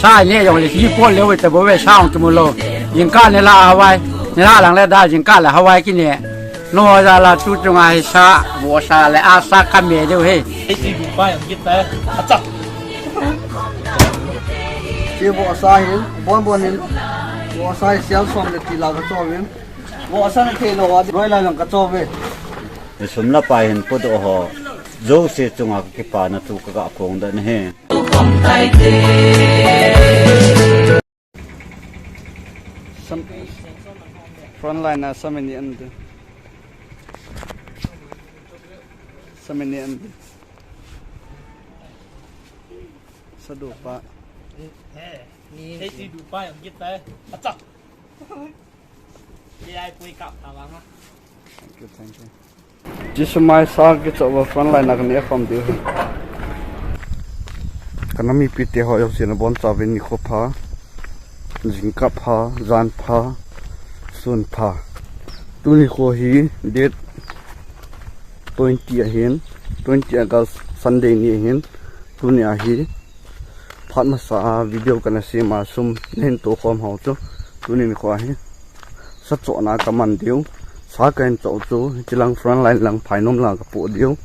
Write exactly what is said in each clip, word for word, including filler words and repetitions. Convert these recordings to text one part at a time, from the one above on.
Sa ne jong le ki pol le we ta bo we sa ong ki mu lo. Jingkah ne la Hawaii. Ne la lang le da jingkah le Hawaii ki ne. No ja la tu chunga hi sa, vohsa le a sa ka me deu he. Ei ti du pa yang ki ta. Acha. Ti vohsa hin, bon bon hin. Vohsa hi sial som le ti la ka cho vin. Vohsa na thei lo wa, roi la lang ka cho ve. Sum le pai hin pu do ho. Jouse chunga ka kipana thu ka ga phong dan he. Sam, frontline na samini an de. Samini an de. Sa du pa. Ei ti du pa yang ki ta. Acha. Ei ai pui kap ta vang a. Thank you, thank you. Jisu mai sa ki cho va frontline na ka ne khom diu hi. Ka nam mipi te ho jong sina bon cha vin nikho pha. Jingkah pha, jan pha, sun pha. Tuni kho hi date twenty ahin, twenty August Sunday ni ahin. Tuni ahi. Phat masa a video kana sem a sum nahin to khom ho chu. Tuni nikho ahi. Sa chohna ka man diu. Sa kahin cho chu. Chilang frontline lang phainom lang ka po diu.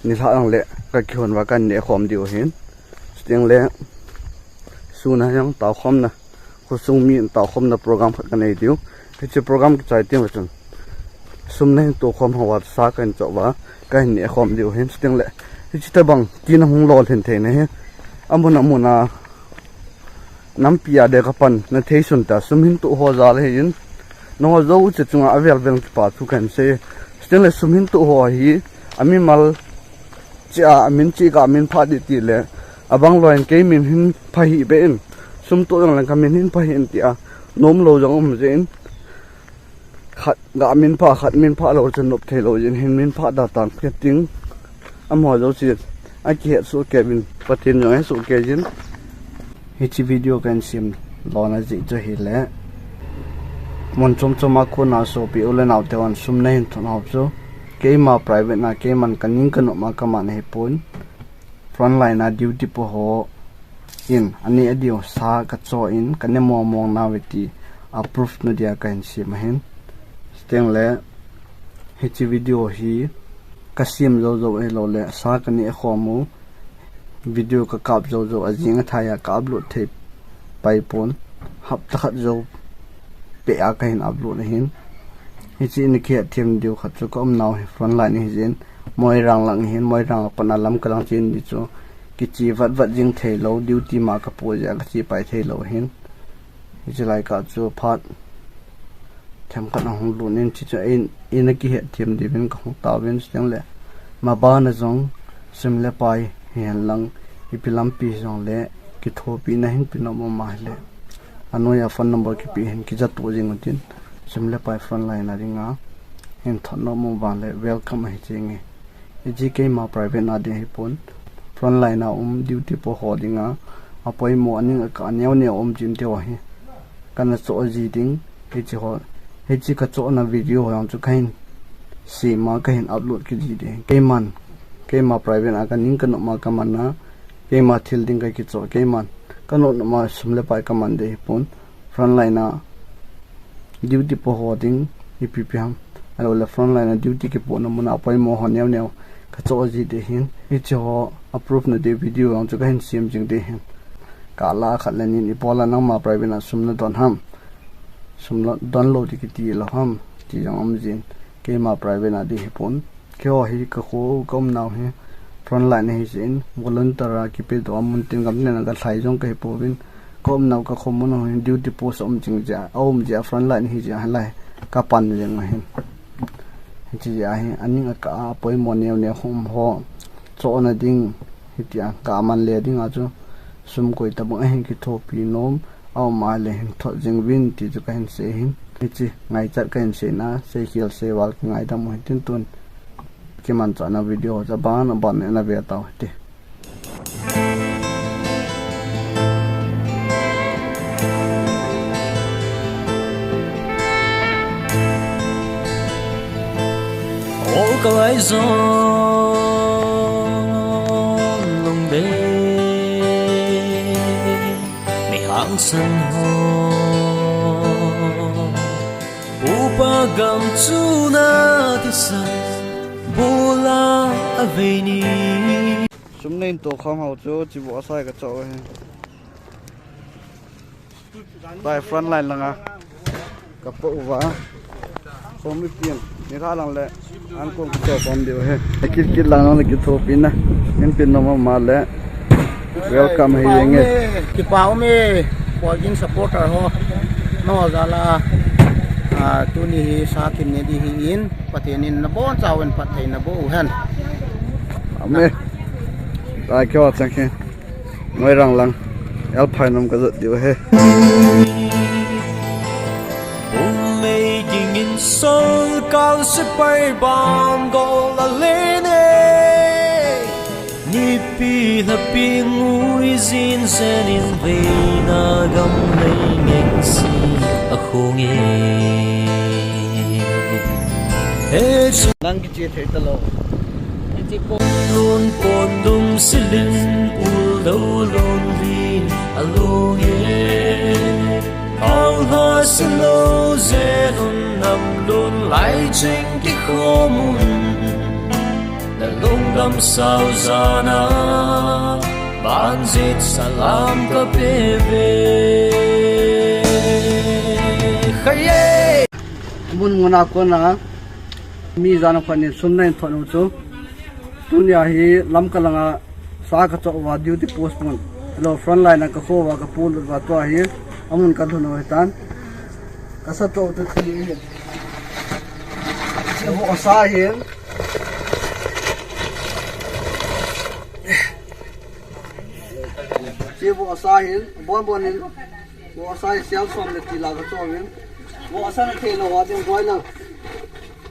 Nilhah lang le ka kihon va kan ne khom diu hin. Chuteng le sun a jong tao khom na. Khosung mi tao khom na program khat ka nei diu. Hiche program kichai teng le chun. Sum nahin to khom ho va sa kahin cho va. Kahin ne khom diu hin. Chuteng le. Hiche tabang. Tina hung lolhin thei na hi. Amun amun a. Nampi a de ka pan na thei sun ta sum hin to ho jal ahin. Nangho jouse chunga avel vel kipa thu kahin sei. Chuteng le sum hin to ho hi. Amimal chi a, amin chi ka min pha di ti le. Abang loi in kei min hin pha hi be in. Sum to jong le ka min hin pha hi in ti a. Nom lo jong um je in. Khat ga min pha, khat min pha lo, chan nop thei lo, jin hin min pha da tan khe ting. Amaho jouse, a kihet soh kei vin, Pathen jong he soh kei jin. Hiche video kahin sem lona jeh chu hile. Mun chom chom a kona sopi u le nao te hon sum nahin thot hop chu. Keima private na, keiman ka ning ka nop ma ka man ahi pon. Frontline a duty po ho in, ani a diu sa ka cho in, ka ne mong mong nau ve ti a proof na dia kahin sem ahin. Chuteng le, hiche video hi ka sem jou jou ahi lou le, sa ka ne khom u, video ka kap jou jou, ajing athai a ka upload thei pai pon, hapta khat jou peh a kahin upload ahin. Hiche in kihet them diu khat chu ka um nau hi frontline hi jin, Moirang lang hin, Moirang a pat a Lamka lang chen di chu kichi vat vat jing thei lou, duty ma ka po jeh a ka chi pai thei lou hin. Hiche lai kah chu phat themkhat a hung lut in, chi chu in, in a kihet them diu vin ka hung tao vin, chuteng le ma ban a jong sum le pai hi hen lang, ipi lampi jong le kithopi na hin pi nom um a hile. Anoi a phone number kipe hin kija to jing u tin, sum le pai frontline a dinga hin thot nom um vang le welcome ahi jing e. Hiche keima private na ding ahi pon. Frontline a um duty po ho dinga apoimo aning a ka neo neo um jin te ho hi. Kana cho ji ding, hiche ho, hiche ka cho na video ho jong chu kahin sem a kahin upload kit ji ding. Keiman, keima private a ka ning ka nop ma ka man a, keima thil ding ka kicho, keiman ka nop nop ma sum le pai ka man ding ahi pon. Frontline a duty po ho ding ipi pi ham. Ahilou le frontline a duty kipo na mun a poimo ho neo neo ka cho ji ding ahin. Hiche ho a proof na ding video jong chu kahin sem jing ding ahin. Ka la khat le nin ipi la nangma private na sum na don ham. Sum la don lou ti kiti lou ham. Ti jong um jin. Keima private na ding ahi pon. Keiho hi ka kho ka um nau hi frontline ahi jeh in volunteer a kipe doh a mun tin gam tin a ka lhai jong ka hi pouvin ka um nau ka kho mun hi duty post a um jing jeh a, a um jeh a frontline ahi jeh a hilai ka pan jeng ahin. Hiche jeh a hi aning a ka a poimo neo neo hom ho chohna ding hitia ka man le ding a chu sum koi tabang ahin kithopi nom a um a le hin thot jing uvin ti chu kahin sei hin. Hiche ngaichat kahin sei na, sei khel sei val kingaidam u hitin tun kimanchahna video chu aban aban in ana ve tau hite. O ka lai zong lungdei. Ang san ho, upa gam chu na ti san, bola a ve ni. Sum nei to kham hau chu, chi bo asai ka chau he. Tai front line langa ka po uva. Komi pian ni kha lang le an kong to kom diu he. Kit kit lang lang le kit tho pin na. Min pin no ma le. Welcome he yenge. Kipa ume. Pogin supporter ho. No jala. Ah, tuni hi sa kin ne di hi in. Pathen in na bon chauvin phatthei na bo u hen. Amen. Tai kyo chang he. Noi rang lang. El phai nom ka jot diu he. Bung mei ging in sol kal se pai bam gol a le ne. Nipi la pi ngui zin zen in veina gam lei ngeng si a khung e. He chu nang ki che thei ta lo. Lun pon dum silin ul do lun ri a lung e. Kau ha silo zen un nam lun lai ching ki khomun. Na lungdam sau zana ban zit salam ka pe ve. Khaye. Mun muna kona mi jana khanin sum na in thon u chu. Tunia hi Lamka langa sa ka chou uva duty post mun. Hello, front line a ka kho uva ka pu lut uva tua hi. Amun ka lhun u hitan. Ka sa chou tu thi hi. Chi bu asa hin. Chi bu asa hin. Bon bon hin. Bu asa hin sial som le ti la ka chou hin. Bu asa na thei lo wa ding broiler.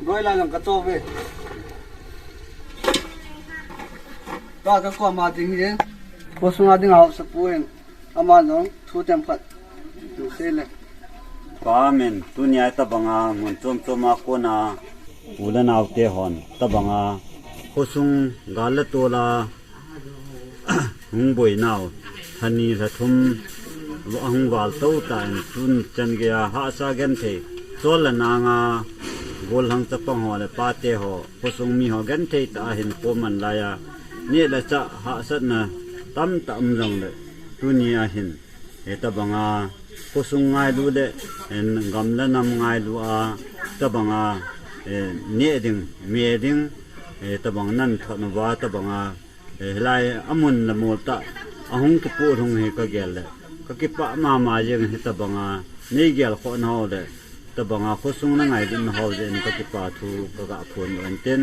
Broiler lang ka chou ve. Ka ka ko ma ding hin. Ko sunga ding hausa pu hin. Ama jong thu tem khat. Tu se le. Pa amen, tunia tabanga mun chom chom a kona u le nau te hon tabanga khosung gal le tol a hung boi nau, thani lha thum hung val to ta in tun chan gei a hahsa genthei chol le nanga golhang chapang ho le pa te ho khosung mi ho genthei ta a hin ko man lai a neh le chah hahsatna tamtah um jong le tunia hin Hitabanga khosung ngailu le, en, gam le nam ngailu a, tabanga, eh, neh ding, me ding, eh, tabang nan thot uva, tabanga, eh, hilai amun le mol tah, ahung kipoh lhung hi ka gel le, ka kipah mama jeng hitabanga, nei gel khoh nau le, Tabanga khosung na ngailutna ho jeh in ka kipa thu ka ga phon u ahin tin.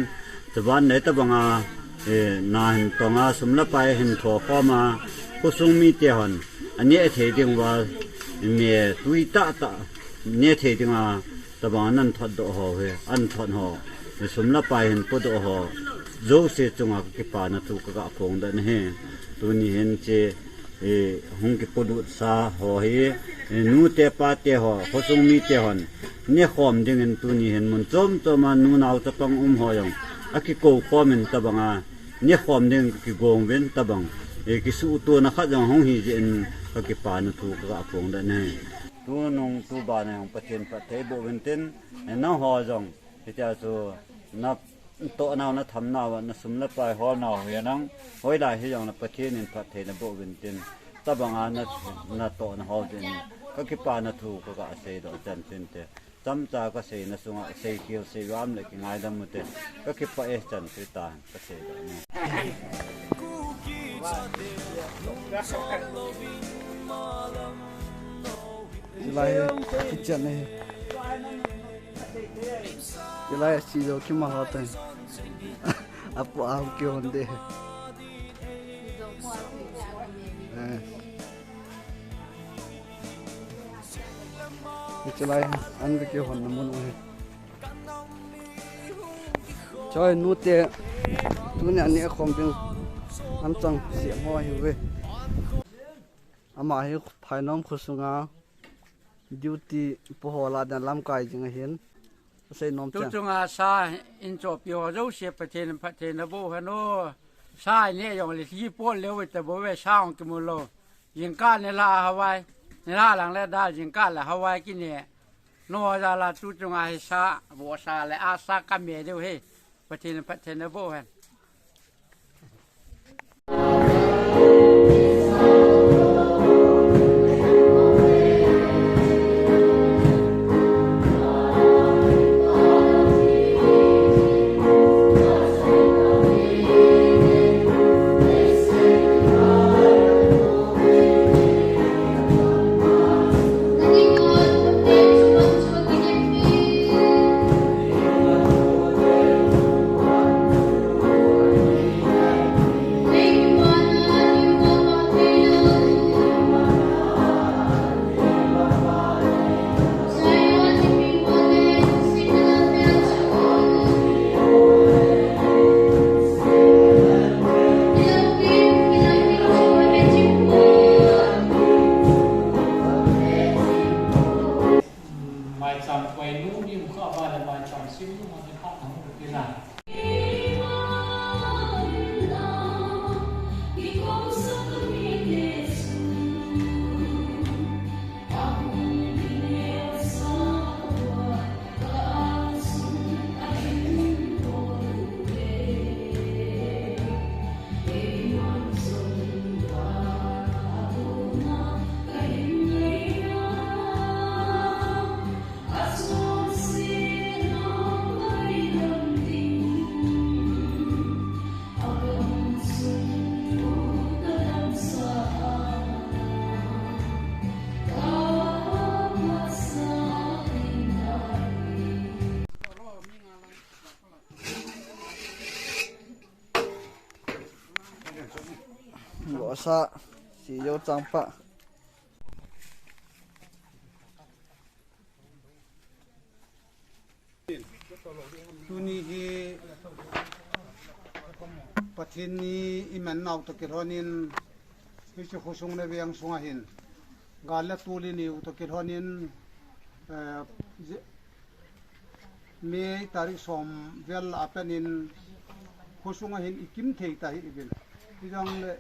Chuban le tabanga, eh, na hin tonga sum le pai hin tho khoma khosung mite hon aneh thei ding uva me tui tah tah neh thei dinga tabanga nan thot doh ho hi, an thot ho, sum le pai hin po doh ho, jouse chunga ka kipana thu ka ga phong dan ahi. Tuni hin che, eh, hung kipolut sa ho hi, eh, nu te pa te ho, khosung mite hon, neh khom dingin tuni hin mun chom choma nu nao chapang um ho jong, akikou khom in tabanga, neh khom ding kigong uvin tabang, eh, kisuhtona khat jong hung hi jeh in ka kipana thu ka ga phong dan ahi. Tunung tuban a jong Pathen phatthei boh uvin tin, eh, nangho jong, hitia chu na toh nau na tham nau, na sum le pai hol nau hi nang, hoilai hi jong na Pathen in phatthei na boh uvin tin, tabanga na, na toh na hol din, ka kipana thu ka ga sei doh chan tin te, chomcha ka seina sunga, sei khel sei vam le kingaidam u te, ka kipah e chan chu ta, ka sei doh ni. Hilai hi, kitchen hi. Hilai a si jo kima ho tan. Apu a kihon de. Eh. Hilai an kihon na mun u hi. Choi nu te. Tuni a neh khom ding. An chang si mo hi ve. Ama hi phainom khosunga. Duty po ho lah a dan lamkai jing ahin. Sei nom tu chang. Chunga sa in chopi ho jouse Pathen in phatthei na boh hen o. Sa in neh jong le thi pol leu ta bou ve sa ong kimu lou. Jingkah ne la ha vai. Nila lang le da jingkah le Hawaii kine. No jal a tu chunga hi sa, vohsa le asa kame diu hi. Pathen, Pathen aboh hen. Maicham koi nu ni mu kha ba le maicham sim nu ma ni kha na mu ti na. Vohsa, si jo changpa. Tuni hi Pathen ni i man nau toh kilhonin, hiche khosung le veng sunga hin, gal le tol i neiu toh kilhonin, eh, je-, May tarik som vel a penin khosunga hin i kim thei ta hi i vil. Hijongle,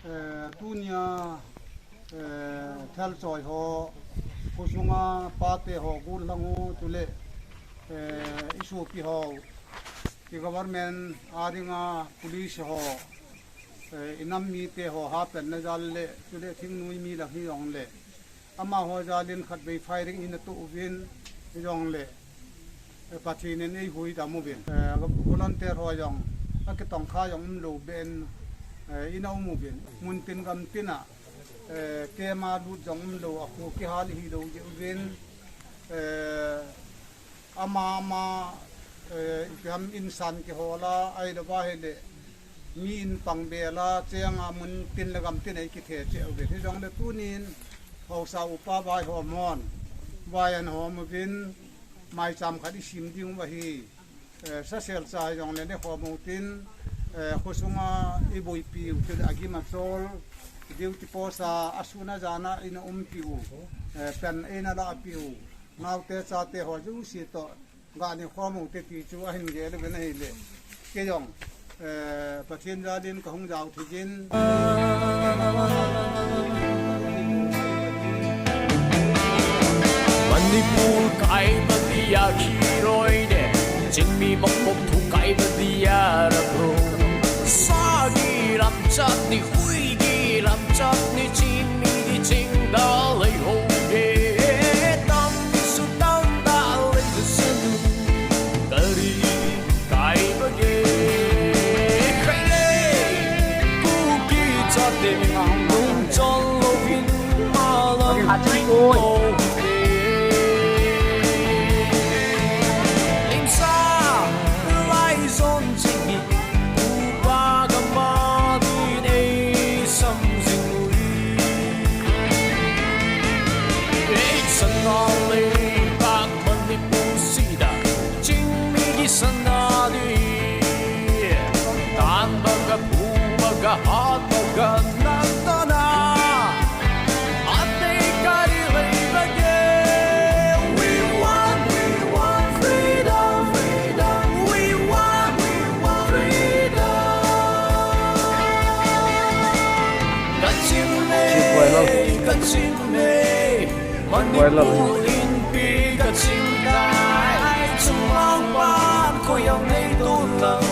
eh, tunia, eh, thalchoi ho, khosunga pate ho, gollhang ho, chule, eh, i sopi ho, i government a dinga police ho, eh, i nam mite ho hapenna jal le, chule thingnoi mi lang hijongle, amaho jalin khatvei firing in atoh uvin, hijongle, eh, Pathen in eihuhdam uvin. Eh, volunteer ho jong, akitongkha jong umlou ben, eh, in aum uvin. Muntin gamtin a, eh, camp a lut jong umlou, akho kihal hilou jeh uvin. Eh, Ama, ama, eh, ipi ham insan kihol a, ahilou va ahile, mi in pang bel a, cheng a muntin le gamtin a i kithe cheh uvin. Hijongle tunin, haosa upa vaihom hon, vai ahin hom uvin, maicham khat i sim ding uva hi, eh, sasel cha hijongle nekhom utin, eh, khosunga i boipi u, chule agim achol, duty post a, asun ajan a in aumpi u, eh, pen in alahpi u. Naote chate ho jouse toh, ga nekhom u te ti chu ahin gel uvin ahile. Kei jong, eh, Pathen jalin kahung jao thei jin. Manipur kai ba dia khiroi de, Chinmi mokmok thu kai ba dia ra bro. Sagi lamchat ni, huigi lamchat ni, Chinmi di chingdalei ho. He tam ni su tam dalei ba sanu. Kari kai ba ge. Kai le. Kuki chate nung chol louvin ma lam. Ati oi. Limsa lai zon ching ni. Upa gam ba din ei. Kachim e, Manipur inpi kachim tai, chunglang pan koiham nei tun lang,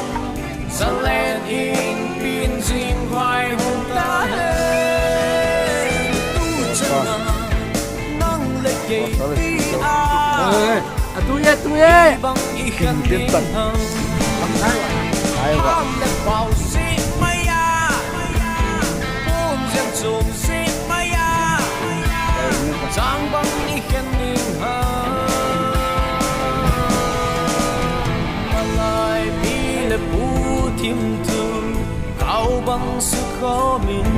Zalen inpi in jing vai hung ta hen. Tu chan a nang le kei ti a. Atu ye, atu ye. Bang i khen ding hang. Ham le pau si maya. Pun jeng chung si maya. Chang bang i khen ding hang. Malai mi le pu thim thu. Kau bang su khomin.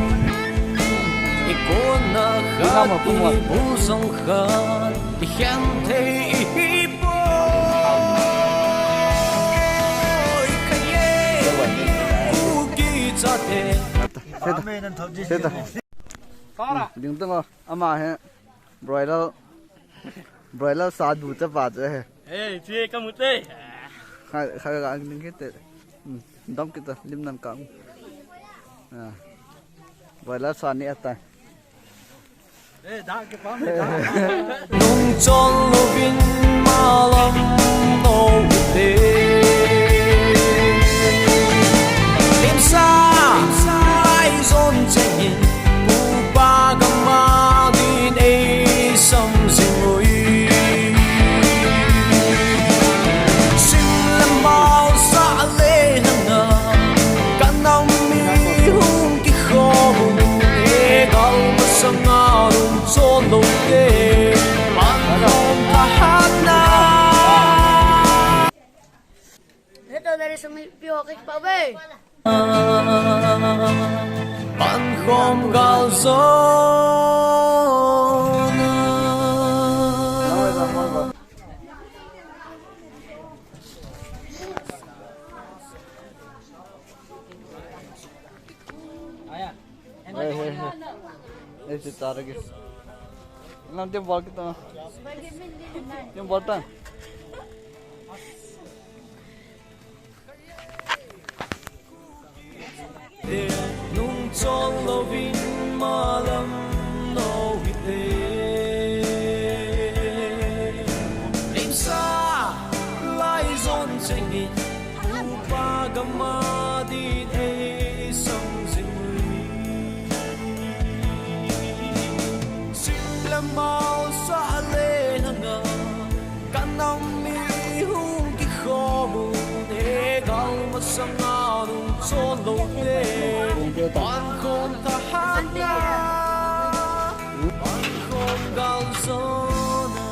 I kon na khat i bu song khat. I khen thei i hi poi. Ka ye. U ki cha te. Seta. Seta. Ding tang o. Ama he. Broiler. Broiler sa du cha pa cha he. Eh, che ka mu te. Khai, khai ga ding kit te. Hmm, dam kit ta, lim nan ka. Ah. Broiler sa ni ata. Eh, da ke pa me da. Nung chon lovin malam no te. Limsa, ai zon chengin, upa gama din ei sam zingui. Sim le mau sa le hanga, kanam mi hung kikhom, e gal masanga lung chon lo te, man hong kahat na. Heto dari sumi pio kik pa be. Pan khom gal zona. Hey, hey, hey. Hey, si target. Lam tem bol kita. Tem bol ta. Nung chon lovin malam no hite. Limsa lai zon chengin, upa gama din ei sam zingui. Sim le mau sa le hanga, kanam mi hung kikhom u, e gal masanga lung chon lo te, pan khom thahat na, pan khom gal zona.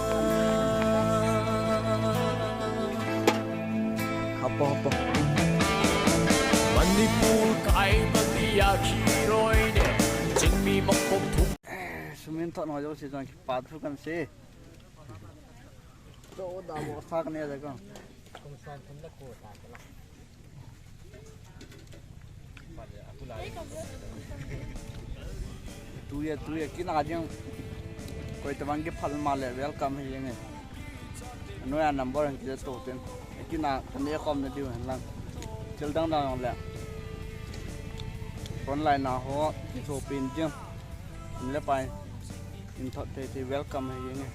Hapo, hapo. Manipur kai bang dia kiroi de, jing mi mok pok thum. Eh, sumin thot no jo si jong kipa thu kan se. To da bo sa kan ya ko. Kum san thum la ko ta la. Tuye, tuye, kina jing. Koi tabang kiphal ma le, welcome hi jing e. Anoiya number han kija to ten. Kina kane khom na diu hen lang. Thil dang dang le. Front line na ho, kiso pin jing. Hin le pai. Hin thot thei thei welcome hi jing e.